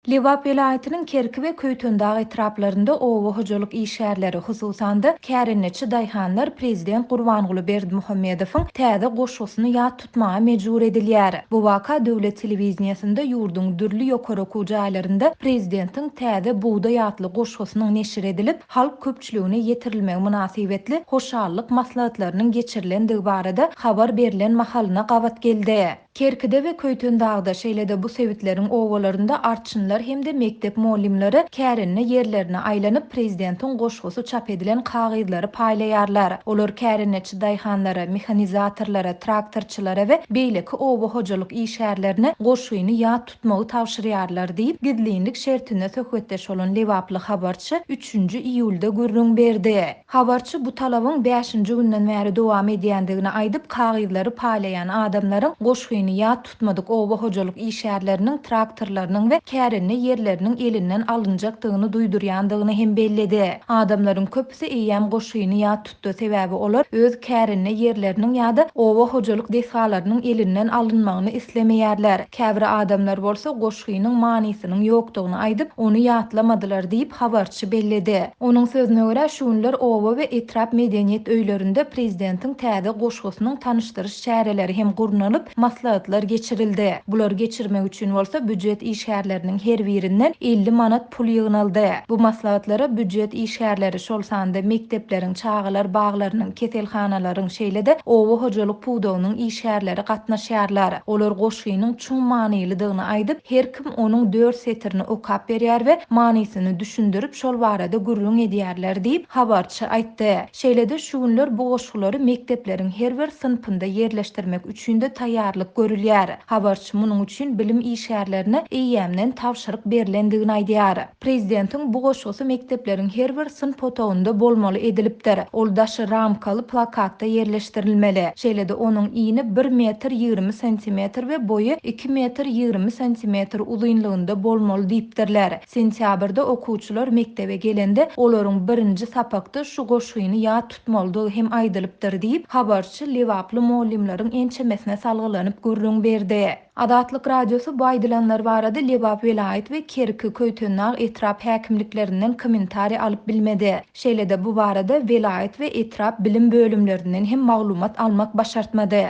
Lebap welaýatynyň Kerki we Köýtendag etraplarynda oba hojalyk işgärleri, hususan-da, kärendeçi daýhanlar prezident Gurbanguly Berdimuhamedowyň täze goşgusyny ýat tutmaga mejbur edilýär. Bu waka döwlet telewideniýesinde ýurduň dürli ýokary okuw jaýlarynda prezidentiň Täze bugdaý atly goşgusynyň neşir edilip, halk köpçüligine ýetirilmegi mynasybetli hoşallyk maslahatlarynyň geçirilendigi barada habar berlen mahalyna gabat geldi. Kerkide we Köýtendagda, şeýle-de bu sebitleriň obalarynda arçynlar hem-de mekdep mugallymlary kärende ýerlerine aýlanyp, prezidentiň goşgusy çap edilen kagyzlary paýlaýarlar. Olar kärendeçi daýhanlara, mehanizatorlara, traktorçylara we beýleki oba hojalyk işgärlerine goşgyny ýat tutmagy tabşyrýarlar diýip, gizlinlik şertinde söhbetdeş bolan lebaply habarçy üçünji iýulda gürrüň berdi. Habarçy bu talabyň bäşinji günden bäri dowam edýändigini aýdyp, kagyzlary paýlaýan adamlaryň goşgyny ýat tutmadyk oba hojalyk işgärleriniň traktorlarynyň we kärende ýerleriniň elinden alynjakdygyny duýdurýandygyny hem belledi. Adamlaryň köpüsi eýýäm goşgyny ýat tutdy, sebäbi olar öz kärende ýerleriniň ýa-da oba hojalyk desgalarynyň elinden alynmagyny islemeýärler. Käbir adamlar bolsa goşgynyň manysynyň ýokdugyny aýdyp, ony ýatlamadylar diýip, habarçy belledi. Onuň sözüne görä, şu günler oba we etrap medeniýet öýlerinde prezidentiň täze goşgusynyň tanyşdyryş çäreleri hem gurnalyp, maslahatlar geçirildi. Bulary geçirmek üçin bolsa býujet işgärleriniň her birinden 50 manat pul ýygnaldy. Bu maslahatlara býujet işgärleri, şol sanda mekdepleriň, çagalar baglarynyň, keselhanalaryň, şeýle-de oba hojalyk pudagynyň işgärleri gatnaşýarlar. Olar goşgynyň çuň manylydygyny aýdyp, her kim onuň dört setirini okap berýär we manysyny düşündirip, şol barada gürrüň edýärler diýip, habarçy aýtdy. Şeýle-de, şu günler bu goşgulary mekdepleriň her bir synpynda ýerleşdirmek üçin-de taýýarlyk görülýär. Habarçy munuň üçin bilim işgärlerine eýýämden tabşyryk berlendigini aýdýar. Prezidentiň bu goşgusy mekdepleriň her bir synp otagynda bolmaly edilipdir. Ol daşy ramkaly plakatda ýerleşdirilmeli. Şeýle-de onuň ini bir metr 20 santimetr we boýy iki metr 20 santimetr uzynlygynda bolmaly diýipdirler. Sentýabrda okuwçylar mekdebe gelende, olaryň birinji sapakda şu goşgyny ýat tutmalydygy hem aýdylypdyr diýip, habarçy lebaply mugallymlaryň ençemesine salgylanyp gürrüň berdi. Azatlyk Radiosy bu aýdylanlar barada Lebap welaýat we Kerki, Köýtendag etrap häkimliklerinden kommentariý alyp bilmedi. Şeýle-de bu barada welaýat we etrap bilim bölümlerinden hem maglumat almak başartmady.